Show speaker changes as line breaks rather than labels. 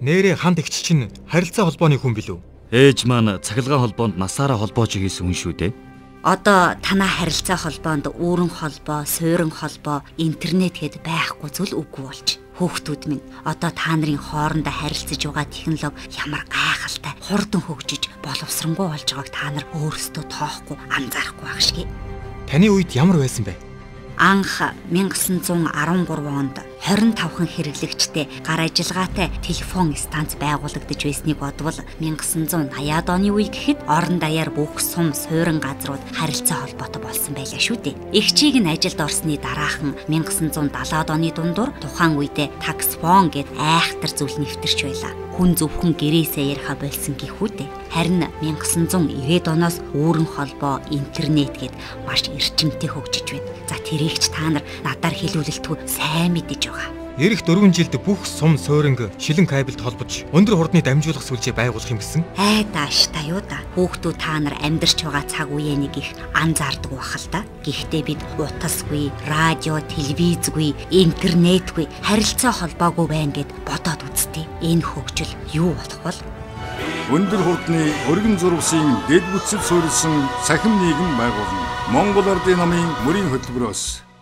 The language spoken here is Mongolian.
Нэрээ ханд эгч чинь харилцаа холбооны хүн билүү?
Ээж маань цахилгаан холбоонд насаараа холбоож хийсэн хүн шүү дээ.
Одоо танаа харилцаа холбоонд үүрэн холбоо, суурин холбоо, интернет гэд байхгүй зүйл үгүй болж. Хүүхдүүд минь одоо та нарын хоорондоо харилцаж байгаа технологи ямар гайхалтай хурдан хөгжиж боловсронгуй болж байгааг та нар өөрсдөө тоохгүй анзаарахгүй байх шиг.
Таны үед ямар байсан бэ?
Анх 1913 онд 25хан хэрэглэгчтэй гар ажиллагаатай телефон станц байгуулагдаж байсныг бодвол 1980-ад оны үе гэхэд орон даяар бүх сум суурин газрууд харилцаа холбоотой болсон байлаа шүү дээ. Эгчийг нь ажилд орсны дараахан 1970-ад оны дундуур тухайн үедээ таксфон гэд айхтар зүйл нэвтэрч байлаа. Хүн зөвхөн гэрээсээ яриха болсон гэхүү дээ. Харин 1990-ад оноос үүрэн холбоо, интернет гэд маш эрчимтэй хөгжиж байна. За тэрийг ч та нар надаар хэлүүлэлтгүй сайн мэдэж байгаа.
Ирэх 4 жилд бүх сум сууринг шилэн кабелд холбож өндөр хурдны дамжуулах сүлжээ байгуулах юм гэсэн.
Айдааш та юу да. Хүүхдүүд та нар амьдарч байгаа цаг үеэ нэг их анзаардаг байх л та. Гэхдээ бид утасгүй, радио, телевизгүй, интернетгүй, харилцаа холбоогүй байна гэд бодоод үзтээ. Энэ хөгжил юу болох вэ?
Өндөр хурдны өргөн зурвасын дэд бүтцэд суурилсан цахим нийгэм байгуулна. Монгол Ардын намын мөрийн хөтөлбөрөөс.